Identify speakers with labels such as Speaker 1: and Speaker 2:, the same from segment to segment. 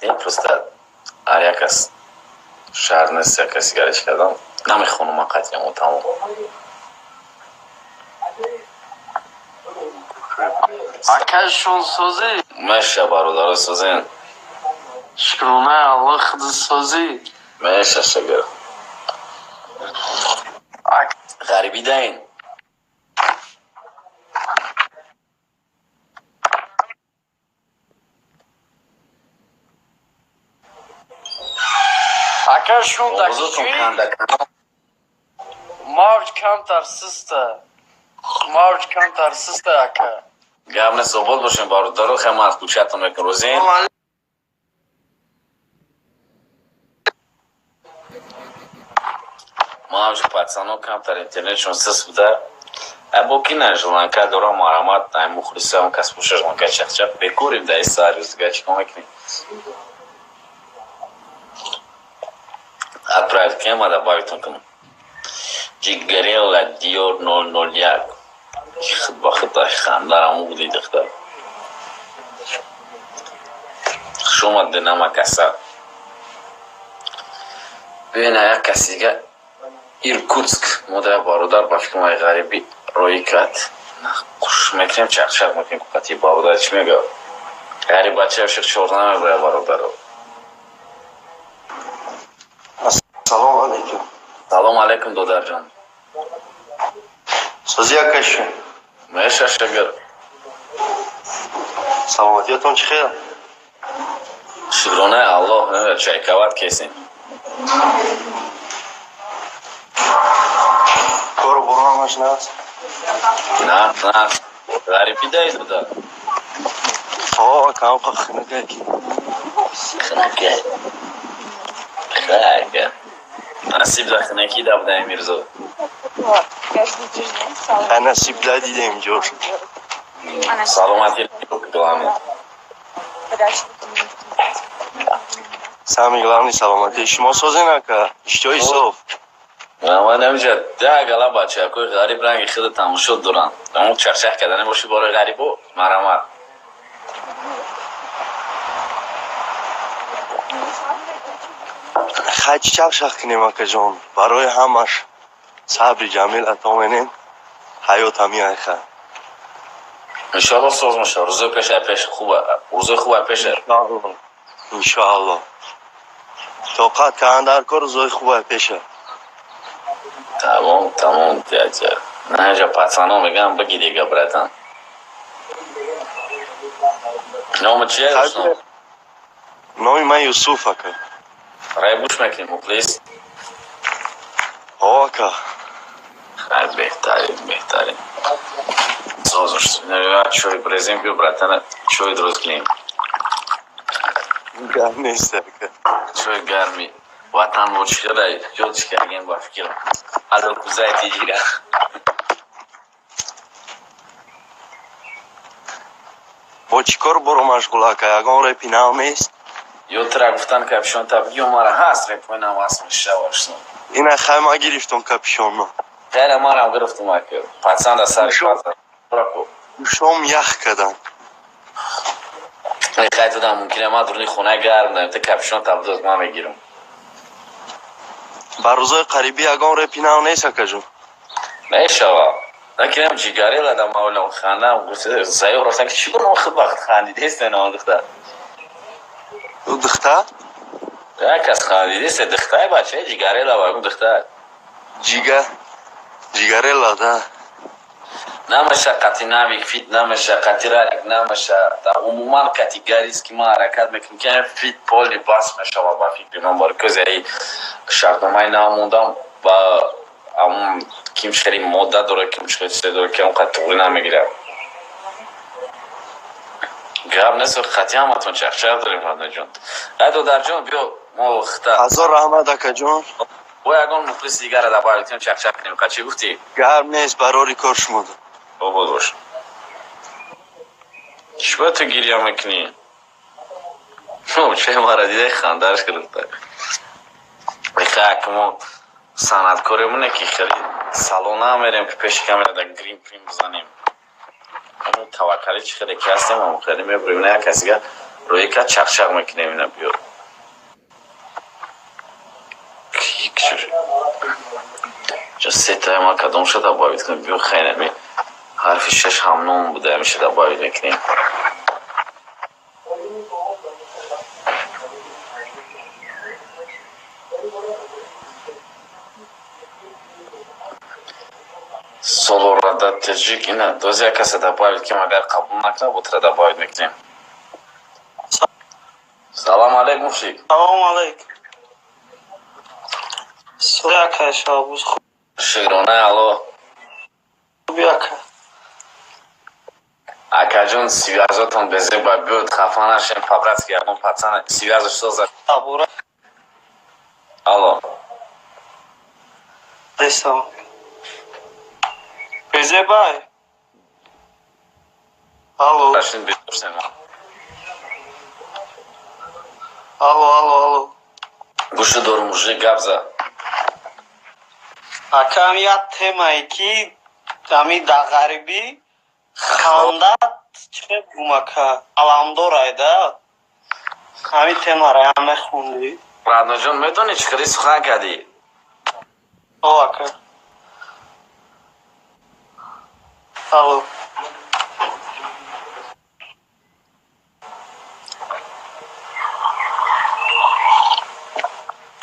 Speaker 1: Не, просто ҳар як кас шаҳр нест, як каси гарич кардам. Намехонам ман қатъи мо тамом.
Speaker 2: Акашон созӣ?
Speaker 1: Меша, бародаро, созен.
Speaker 2: Шукронаи Аллоҳ, худ созӣ?
Speaker 1: Меша, шукр. Ғарибӣ даин.
Speaker 2: Акашон
Speaker 1: Овозотон канда канда.
Speaker 2: Мавҷ камтар суста. Мавҷ камтар суста, ака.
Speaker 1: Гап нест, обод бошем, бародаро, хеле ман аз кӯчатон мекунам. Розин? Мавҷ пацано камтар интернетшон сис буда. Ай бо ки на желанка дорам, марҳамат, ай мухлисам кас боша, желанка чақчақ бекорим дар сар рӯзга чикор мекунем? Отправить кем, добавить кунам. Ҷигарела Диор 001. Худ ба худ хандарам буди, духтар. Хуш омадед, намакаса. Бибина, як каси дига Иркутск мода бародар ба фикр май ғариби роӣ кард. Хуш мекунем, чақчақ мекунем қати бародар, чӣ мега? Ғариб бача шуд, чор намебарад, бародаро.
Speaker 3: Ассалому алайкум.
Speaker 1: Салом алайкум, додарҷон.
Speaker 3: Созӣ, акашон?
Speaker 1: Меша, шукр.
Speaker 3: Саломатиятон чӣ хел?
Speaker 1: Шукронаи Аллоҳ, чайкават кесем.
Speaker 3: Кору боро ҳамаш наст?
Speaker 1: На, на. Ғарибӣ даи, додар?
Speaker 3: О, акам хинакай.
Speaker 1: Хинакай. Хайка. Насиб да хинакӣ да будаи, Мирзо.
Speaker 3: Хай, насиб да дидем ҷош.
Speaker 1: Саломатӣ главное.
Speaker 3: Самый главный саломатӣ. Шумо созен, ака? Иштиҳои соф.
Speaker 1: Ман намиҷа да гала бачакои ғариб ранги худа тамошо доранд. Аммо чақчақ кардане боши бораи ғарибо, марҳамат.
Speaker 3: Хай, чӣ чақчақ кунем, акаҷон? Барои ҳамаш сабри ҷамил ато менем. Ҳаёт ҳамин айха.
Speaker 1: Иншоалло соз мешава. Рӯзои пеш ай пеш хуба. Рӯзои хуб ай пеша.
Speaker 3: Иншоалло. Тоқат кардан дар кор, рӯзои хуб ай пеша.
Speaker 1: Тамом, тамом, дядя. Наҷа пацано мегам, баги дига, братан. Номи чия?
Speaker 3: Номи ман Юсуф, ака.
Speaker 1: Рай гӯш мекунем, мухлис?
Speaker 3: О, ака.
Speaker 1: Хай, беҳтарин, беҳтарин. Созуш. Чой брезем, биё, братана, чой дуруст кунем.
Speaker 3: Гап нест, ака.
Speaker 1: Чой гарми. Ватан бо чӣ хела ёдш кардем, ба фикрам. Ало кузай тиҷира.
Speaker 3: Бо чӣ кор боро машғул, ака? Ягон репи нав нест?
Speaker 1: Ё тра гуфтан капюшон таб ё мара ҳаст, репои нав ҳаст, мешавашно.
Speaker 3: Ина хай, ма гирифтам капюшонно.
Speaker 1: Хеле марам гирифтум, ака. Пацан да сари
Speaker 3: Гӯшом ях кардам.
Speaker 1: Хай, тудам мумкина ман дуруни хона гарм дам, та капюшон табдоз ман мегирам.
Speaker 3: Ба рӯзои қарибӣ ягон репи нав нест, акаҷон?
Speaker 1: Мешава. Накинам ҷигарела да мавлам хандам гуфт заё рафтан ки чӣ бо худ вақт хандидест на он духтар.
Speaker 3: Ӯ духтар?
Speaker 1: Як кас хандидест, духтар бача ҷигарела ва духтар.
Speaker 3: Ҷига ҷигарела да.
Speaker 1: Намаша қати навик фит, намаша қати ралик, намаша умуман категорически ман ҳаракат мекунам ки фит поли бас мешава, ба фикри ман бори козаи шартномаи нав мондам ба амн ким хеле модда дора, ким хеле чизе дора, ки он қад туғри намегирад. Гап нест, қати ҳаматон чақчақ дорем, фардаҷон. Ай, додарҷон, биё мо хта.
Speaker 3: Ҳазор раҳмат, акаҷон.
Speaker 1: Бо ягон мухлиси дигара добавить чақчақ кунем, қа чӣ гуфтӣ?
Speaker 3: Гап нест, барори кор шумо.
Speaker 1: Обод бош. Чӣ ба ту гиря мекунӣ? Чай мара дидай, хандараш гирифта. Ихак мо санъаткоремоне ки хеле салон намерем, ки пеши камера да грим прим бизанем. Таваккалӣ чӣ хеле ки ҳастем, мо хеле мебурем. На як касига Рӯика чақчақ мекунем, ина биё. Сетая ма кадом ша добавить кунем? Биё, хайнами ҳарфи шаш ҳамном буда, ҳамеша добавить мекунем. Солорада теҷик, ина дози як каса добавить кем, агар қабул накунад, ботра добавить мекунем. Салом алейкум, мужик.
Speaker 2: Салом алейкум. Ака, Шабуз.
Speaker 1: Шукрона, алло.
Speaker 2: Хуби, ака.
Speaker 1: Акаҷон, связотон безеба, биёд, хафа нашем, по-братски ягон пацан связош соза.
Speaker 2: Абура.
Speaker 1: Алло.
Speaker 2: Десам. Безебай. Алло.
Speaker 1: Башин бедорсем.
Speaker 2: Алло, алло, алло.
Speaker 1: Гӯшу дор, мужик, гап за.
Speaker 2: Акам, як темае ки ами дар ғарибӣ ханда чӣ гумака аламдорай да, ҳами темара ям мехондӣ.
Speaker 1: Радноҷон, медонӣ чӣ хеле сухан кардӣ?
Speaker 2: О, ака. Алло.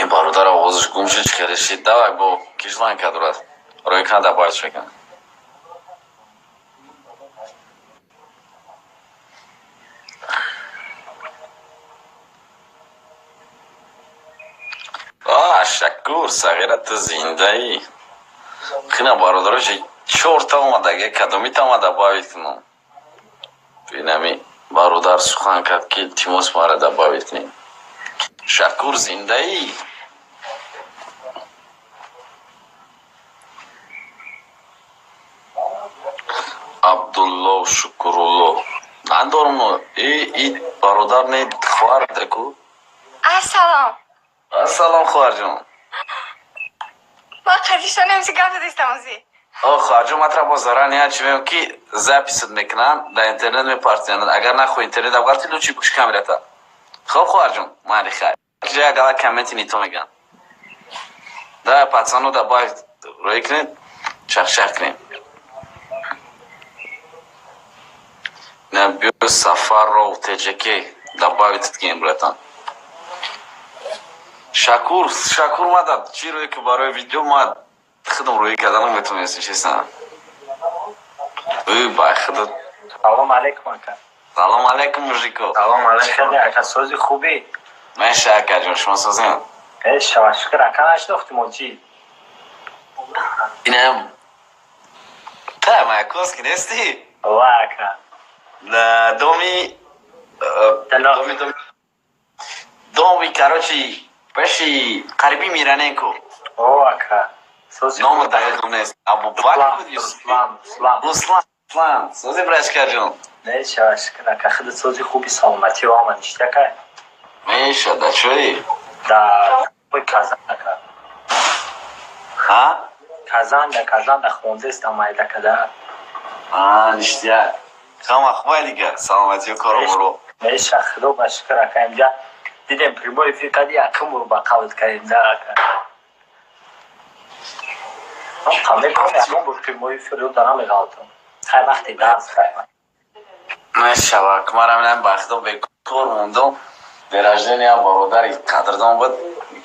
Speaker 1: Ин бародар овозаш гум шуд, чӣ хеле шид. Давай, бо кишлан кадурад. Рӯйкан добавить мекунам. А, Шакур, сағира, ту зиндаӣ. Хина бародаро, чорта омадаге, кадомита ма добавить кунам? Бинами бародар сухан кард, ки илтимос, мара добавить кунем. Шакур, зиндаӣ? Абдулло Шукурулло. Надорм, и бародар не, хоҳар даку.
Speaker 4: Ассалом.
Speaker 1: Ассалом, хоҳарҷон.
Speaker 4: Ма қадишонем си гап задистам ози.
Speaker 1: О, хоҳарҷон, матра бо зарар чи мегӯям, ки записат мекунанд, дар интернет мепартоянд. Агар нахоҳи интернет авғалти, лучи бикш камерата. Хоб, хоҳарҷон, майли, хайр. Ҷа гала комменти нито мегӯянд. Давай, пацану добавить рӯй кунед, чақчақ кунем. На, биё, Сафаров ТЖК добавить кунем, братан. Шакур, Шакур, мада чӣ рӯе ки барои видео ма худам рӯӣ карданам метавонистем, честно. Ӯ, бай худо.
Speaker 5: Салом алейкум, ака.
Speaker 1: Салом алейкум, мужико.
Speaker 5: Салом алейкум, ака, сози хубӣ?
Speaker 1: Меша, акаҷон, шумо созем?
Speaker 5: Э, шава, шукр, ака, нашинохтим чӣ?
Speaker 1: Инам та Маяковский нести?
Speaker 5: Ва, ака.
Speaker 1: На доми доми доми, короче, пеши қариби Мираненко.
Speaker 5: О, ака. Сози
Speaker 1: Номо даёдам нест. Абубакр буд?
Speaker 5: Руслан, Руслан.
Speaker 1: Руслан, Руслан. Сози, брачкаҷон.
Speaker 5: Меша, шукр, ака, худат сози, хуби, саломатӣ ва ҳама ништяка?
Speaker 1: Меша, да чӯи?
Speaker 5: Да Казан, ака.
Speaker 1: Ҳа?
Speaker 5: Казан, да Казан, да хондестам майда када.
Speaker 1: А, ништяк. Хама хубай дигар, саломатию кору боро.
Speaker 5: Меша, худо ба шукр, ака, инҷа дидем прямой эфир кади, якум бор ба қавл кардем да, ака. Ман қабл ягон бор прямой эфир ёд намеғалтам. Хай, вақте дарс, хай.
Speaker 1: Мешавак, манам инам бахто бекор мондам. День рождения бародари қадрдон буд.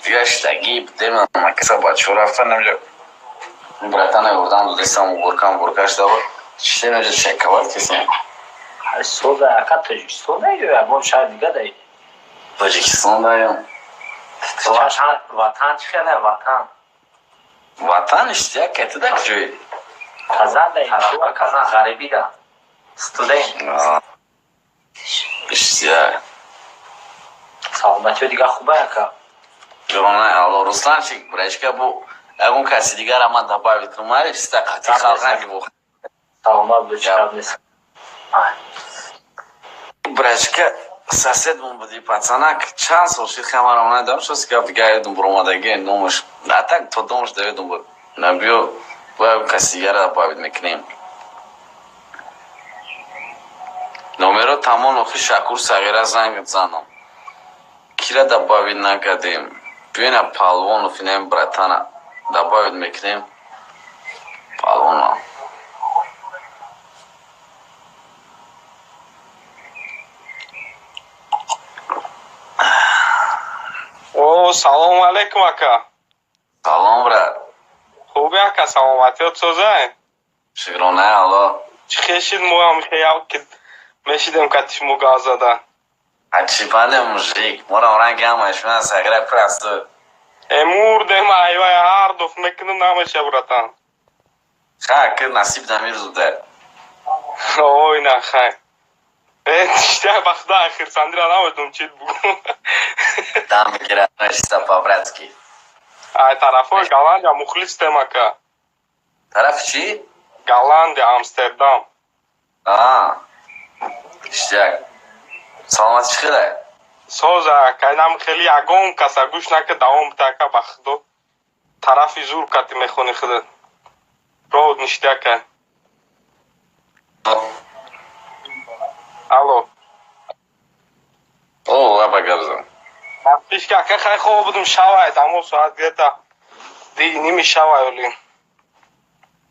Speaker 1: Гаштагӣ будем, макаса бачаҳо рафтан намҷа. Братана ёрдам додестам, уборкам уборка шуда буд. Чиштем наҷа, шакават кисем.
Speaker 5: Соза, ака, Тоҷикистон да ё ягон шаҳр дига да?
Speaker 1: Тоҷикистон даём.
Speaker 5: Ватан, ватан чӣ хеле, ватан?
Speaker 1: Ватан иштияк, кати да куҷои?
Speaker 5: Казан да, Казан, ғарибӣ да. Студент.
Speaker 1: Иштияк.
Speaker 5: Саломатиё дига хуба, ака?
Speaker 1: Ҷонай Алло, Русланчик, брачка, бу ягон каси дигара ман добавить кунам, майли, чиста қати халқанги бу.
Speaker 5: Саломат бош, гап нест.
Speaker 1: Брачка, соседмон буди, пацанак, чанд сол шид, хамарам надам, шос гап дига ёдум буромадаги номаш. А так то домаш да ёдум буд. На, биё, бо ягон каси дигара добавить мекунем. Номеро Тамон охи Шакур Сағира занг занам. Кира добавить накардем? Биёна Палвонов, инем братана добавить мекунем. Палвона.
Speaker 6: О, салом алейкум, ака.
Speaker 1: Салом, брат.
Speaker 6: Хуби, ака, саломатиёт созай?
Speaker 1: Шукронаи Алло.
Speaker 6: Чӣ хешид, мо ҳам хеял ки мешидем кати шумо гап зада.
Speaker 1: А чӣ баде, мужик? Морам ранг ҳамаш ман Сағира просто.
Speaker 6: Э, мурдем, айвай, ҳар дуф мекунем, намеша, братан.
Speaker 1: Ха, ки насиб дамир зуда.
Speaker 6: Ой, на хай. Э, тишта бахда хирсандира намедум чит бугу.
Speaker 1: Дам мегирад, чисто по-братски.
Speaker 6: Ай тарафои Голландия мухлис тем, ака.
Speaker 1: Тарафи чӣ?
Speaker 6: Голландия, Амстердам.
Speaker 1: А, ништяк. Саломатӣ чӣ хеле?
Speaker 6: Соза, ака, инам хеле ягон каса гӯш нака, давом бита, ака, ба худо. Тарафи зур кати мехони худат. Роуд ништяка. Алло.
Speaker 1: О, лаба гап зан.
Speaker 6: Пишки, ака, хай хоб будум, шавай, дамо соат где-то ди ними шавай оли.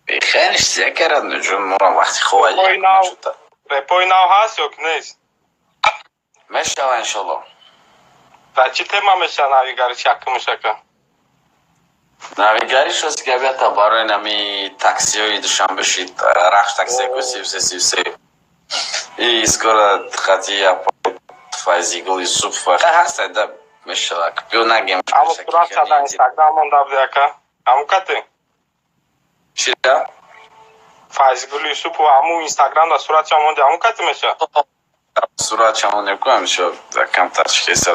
Speaker 1: Хеле ништяк, родной ҷон, морам вақти хова.
Speaker 6: Репои нав, репои нав ҳаст ё ки нест?
Speaker 1: Мешава, иншолло.
Speaker 6: Да чӣ тема меша навигариш якумш, ака?
Speaker 1: Навигариш рост габията барои нами таксиҳои Душанбе шид, Рахш такси ку 33 33. И скоро хати Файзигул Юсупова ҳаст, да мешава. Биё нагем.
Speaker 6: Амо суратша дар Инстаграм монда буди, ака. Ҳамун кате?
Speaker 1: Чира?
Speaker 6: Файзигул Юсупова, ҳамун Инстаграм да суратша монди, ҳамун кате меша?
Speaker 1: Суратша монда ку ҳамеша камтар шикеса.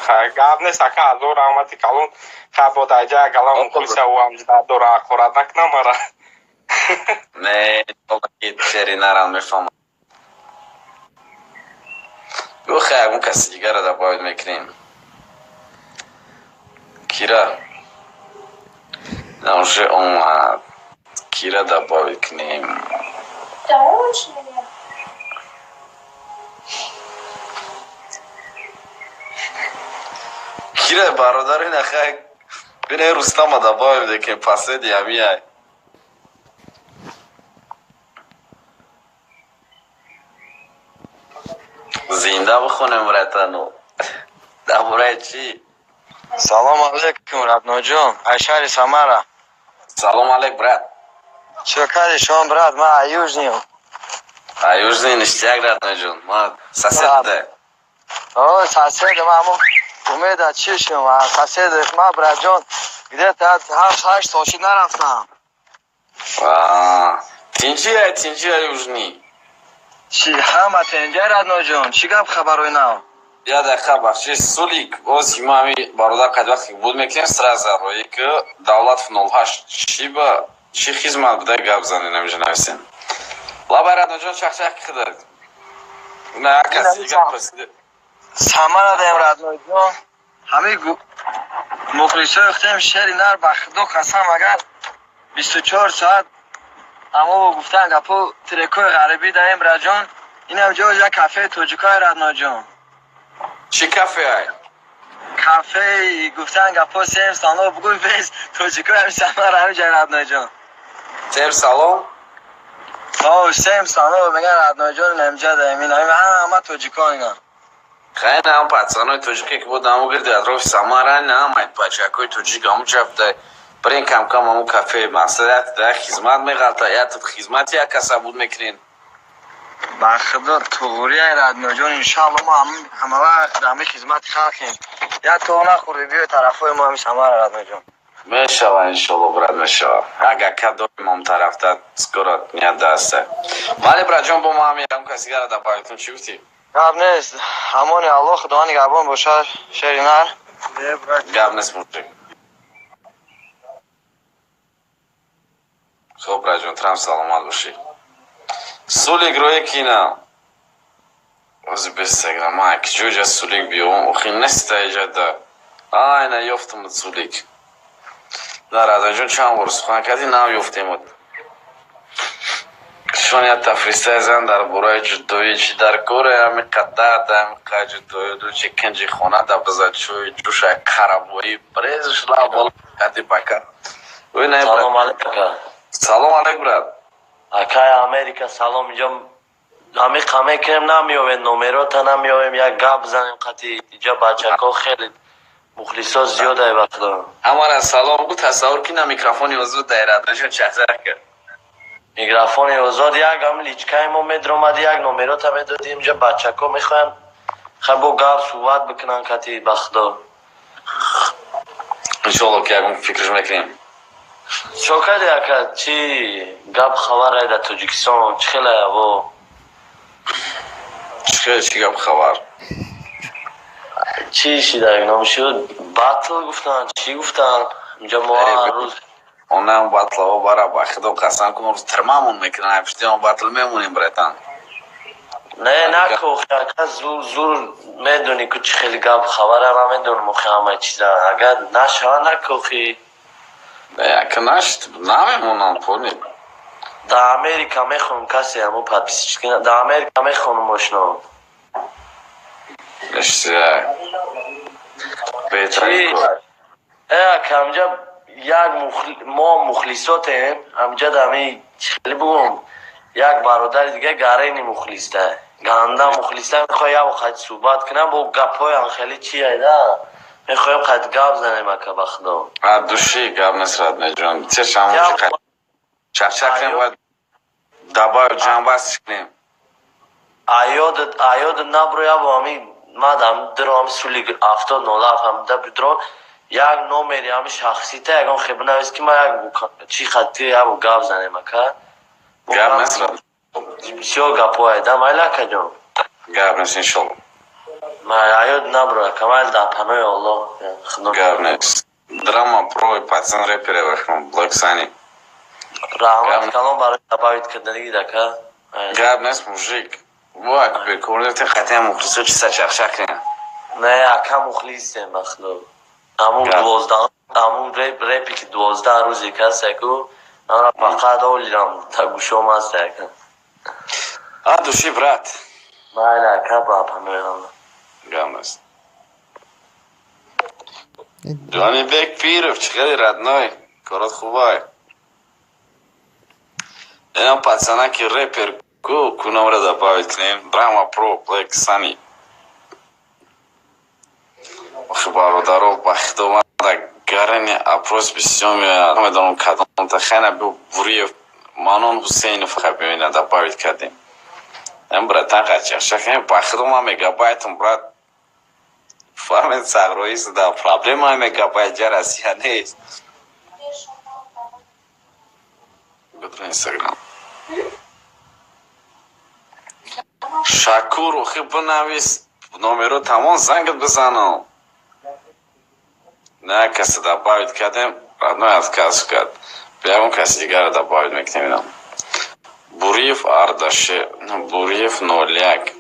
Speaker 6: Хай, гап нест, ака, ҳазор раҳмати калон. Хай, бо даҷа галам мухлиса ӯ ҳам дора, ҳақорат накунам мара.
Speaker 1: Не, шери наран мефаҳмам. Ё хай, ягон каси дигарро добавить мекунем. Кира? На уже омад. Кира добавить кунем?
Speaker 4: Да очень меня.
Speaker 1: Кира, бародари, нахай бинай, Рустама добавить мекунем, последний ҳамияй. Зинда бихонем, братану. Дар бораи чӣ?
Speaker 7: Салом алейкум, родной ҷон. Ай шаҳри Самара.
Speaker 1: Салом алейк, брат.
Speaker 7: Чё кади шом, брат? Ма аюжним.
Speaker 1: Аюжни, ништяк, родной ҷон. Ма сосед буда.
Speaker 7: О, сосед ма ҳамо умеда чишим, сосед ма, братҷон, где-то 7-8 сол шид нарафтам.
Speaker 1: Тинҷи ай, тинҷи ай южни?
Speaker 7: Чӣ, ҳама тинҷай, родной ҷон. Чӣ гап, хабарои нав?
Speaker 1: Я дақиқа, бахшиш, Сулик, боз ма ҳами бародар қад вақте буд мекунем, сразу рои ки Давлатов 08 чӣ ба чӣ хизмат буда, гап занем, намиҷа нависем. Лабай, родной ҷон, чахчах кида. На як каси дигар пурсида.
Speaker 7: Самара даем, родной ҷон. Ҳамин мухлисои худем, шери нар, ба худо қасам, агар 24 соат амо гуфтан гапо трекои ғарибӣ даем, браҷон, инам ҷо як кафеи тоҷикои, родной ҷон.
Speaker 1: Чӣ кафе ай?
Speaker 7: Кафеи гуфтан гапо сем салом, бугӯй, вес тоҷикои ҳами Самара ҳами ҷай, родной ҷон.
Speaker 1: Сем салом?
Speaker 7: О, сем салом меган, родной ҷон, инамҷа даем, ин ҳама тоҷикон ина.
Speaker 1: Хай, на пацанои тоҷике ки буд ҳаму гирди атрофи Самара, на ҳамаи бачакҳои тоҷик ҳаму ҷа буда. Бирен кам-кам ҳаму кафе, мақсад як хизмат меғалта, як хизмати як каса буд мекунен.
Speaker 7: Ба худо туғрияй, родной ҷон, иншаалло мо ҳама вақт ҳами хизмати халқем. Як то нахӯрди, биёй тарафҳои мо ҳами Самара, родной ҷон.
Speaker 1: Мешава, иншолло, брат, мешава. Агар ка дорим он тарафта, скоро ният даста. Вале, братҷон, бо мо ҳами ягон каси дигара добавить кун, чӣ гуфтӣ?
Speaker 7: Гап нест, ҳамони Аллоҳ, худованд нигаҳбон бошад, шери нар.
Speaker 1: Гап нест, мужик. Хоб, братҷон, трам саломат бошӣ. Сулик рӯи кина. Ози бестагра ма ки ҷоҷа Сулик биём, охи неста иҷада. Айна ёфтам Сулик. На, родной ҷон, чанд бор сухан кардӣ, нам ёфтем. Шон я тафриста зан дар бораи ҷудоӣ чӣ дар коре ҳами қадар ҳами қа ҷудоӣ ду чи кинҷи хона да биза чӯй ҷӯша қарабоӣ брезш ла бола кади бака. Ой не брат.
Speaker 8: Салом алейкум.
Speaker 1: Салом алейкум, брат.
Speaker 8: Акай Америка салом иҷо ҳами қаме кунем намеёвем номерота намеёвем як гап занем қати иҷа бачако хеле мухлисо зиёд ай вақто.
Speaker 1: Ҳамара салом гу тасаввур ки на микрофони озод дайрадашон чахзах кард.
Speaker 8: Микрофони озод як ҳам личкаи мо медромад як номерота медодим иҷа бачако мехоҳем хай бо гап суҳбат бикунан қати ба худо.
Speaker 1: Иншоалло ки ягон фикраш мекунем.
Speaker 8: Чо кади ака чӣ гап хабар ай дар Тоҷикистон чӣ хеле аво?
Speaker 1: Чӣ чӣ гап хабар?
Speaker 8: Чӣ шида ном шуд батл гуфтанд чӣ гуфтанд инҷа мо ҳар рӯз
Speaker 1: Онам батлао бара ба худо қасам кун рӯз тирмамон мекунан пишти он батл мемонем братан.
Speaker 8: Не нако ака зур зур медонӣ ку чӣ хеле гап хабара ман медонам охи ҳамаи чиза агар нашава накохи.
Speaker 1: Не ака нашт намемонам пони.
Speaker 8: Дар Америка мехонам касе ҳамо подписчики дар Америка мехонам ошно.
Speaker 1: Беҳтарин.
Speaker 8: Э ака ҳамҷа як мо мухлисотем ҳамҷа дами хеле бугум як бародари дига гарени мухлиста ганда мухлиста мехоҳ як қад суҳбат кунам бо гапҳоям хеле чи айда мехоҳем қад гап занем ака ба худо.
Speaker 1: А души гап нест раднеҷон тешам чахчах кунем бояд дабаю ҷамбаст кунем.
Speaker 8: Аёдат аёдат набро ябо ҳами мадам дро ҳами сули 70 07 ҳам да бидро як номери ҳами шахсита ягон хе бинавис ки ма як чӣ хати ябо гап занем ака.
Speaker 1: Гап нест рад.
Speaker 8: Бисёр гапҳо айда майли акаҷон.
Speaker 1: Гап нест иншолло.
Speaker 8: Аёд набро ака майли дар паноҳи Аллоҳ. Худо.
Speaker 1: Гап нест. Драма про пацан репере вахм Black Sunny.
Speaker 8: Раҳмат калон барои добавить карданигит ака.
Speaker 1: Гап нест мужик. Бо ак бекордете хати мухлисо чиса чахчах кунем.
Speaker 8: Не ака мухлисем ба худо. Ҳамун 12 ҳамун репи ки 12 рӯзе касе ку ана фақат олирам та гӯшом аст ака.
Speaker 1: А души брат.
Speaker 8: Майли ака ба паноҳи Аллоҳ.
Speaker 1: Гап нест. Ҷонибек Пиров чӣ хеле родной корот хубай. Инам пацанаки репер ку куномра добавить кунем Драма Про Black Sunny. Охи бародаро ба худо мада гарани опрос бисёр меояд намедонам кадомта хайна бу Буриев Манон Ҳусейнов хай бибина добавить кардем. Ам братан қачақшақ ба худо ман мегабайтам брат фаҳмед сағроӣ суда проблема мегабайт ҷа Россия нест. Битра Инстаграм. Шакур охи бинавис номеро тамом зангат бизанам. Не касе добавить кардем родной отказ кард. Биягон каси дигарро добавить мекунем инам. Буриев Ардашер Буриев 01.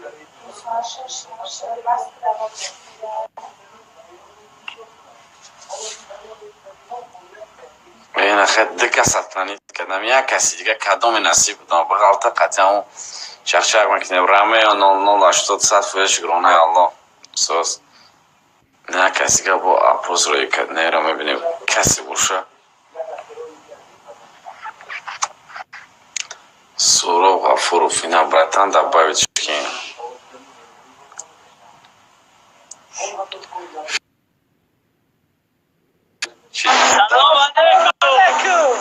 Speaker 1: Ина хай ду кас отклонить кардам як каси дига кадоме насиб будам бағалта қатъи ҳамон чахчах мекунем Ромео 00 80 фоиз шукронаи Аллоҳ соз. Не каси дига бо опрос рӯй кард неро мебинем касе боша. Суроб Ғафуров ина братан добавить кунем.
Speaker 5: Салом алейкум.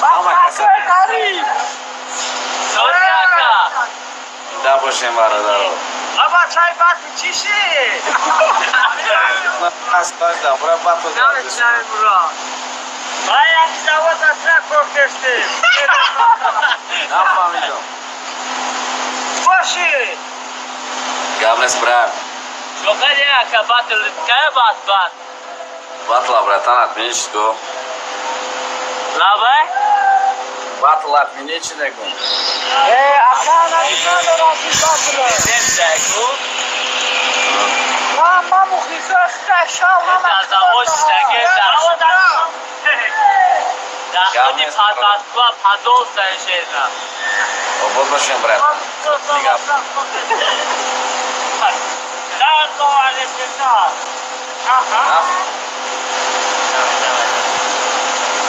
Speaker 1: Ҳама каса
Speaker 5: Ака.
Speaker 1: Зинда бошем бародаро.
Speaker 7: Аба чай бати чӣ шид?
Speaker 1: Добра батл.
Speaker 5: Ман як завод аз кор кештем.
Speaker 1: Нафаҳмидам.
Speaker 7: Бошид.
Speaker 1: Гап нест брат.
Speaker 5: Чокади ака батл кая бат бат.
Speaker 1: Батла братан отменить го.
Speaker 5: Лабай?
Speaker 1: Батл отменить чи нагум?
Speaker 7: Э, ака намитонам батл.
Speaker 5: Дем ку.
Speaker 7: Ҳама мухлисои хита шав, ҳама.
Speaker 5: Дахти Москва Подолса шена.
Speaker 1: Обод бошем, брат.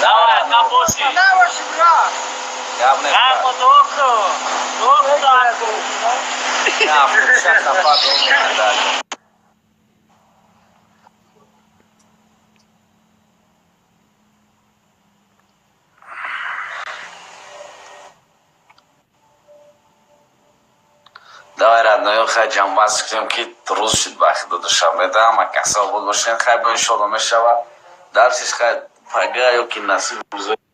Speaker 5: Давай, капоши.
Speaker 7: Набоши, брат.
Speaker 1: Гап нест, брат.
Speaker 5: Рамо доку. Доку даку.
Speaker 1: Нафт, хафа дом. Давай, родной, хай, ҷамбаст кунем, ки рӯз шуд. Ба худо, душанбе да ҳама каса обод бошен. Хай, бо, иншолло, мешавад дарсиш. Хай, пага ё ки насиб рӯзои.